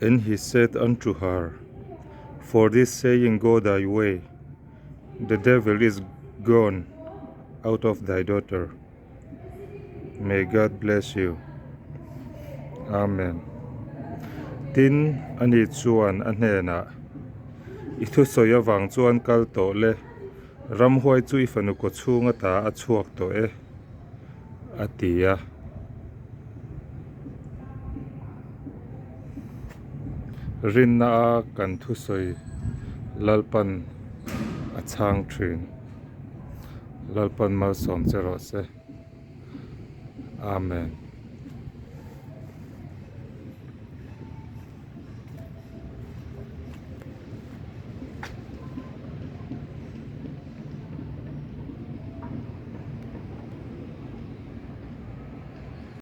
And he said unto her, For this saying go thy way, the devil is gone out of thy daughter. May God bless you. Amen. Tin, ani chuan a hnenah, I thusawi avang chuan kal tawh le, ramhuai chu i fanu kawchhung ata a chhuak tawh e, a ti a. Rinna a kan thusawi Lalpan a chhang thin. Lalpan malsawm che rawh se. Amen.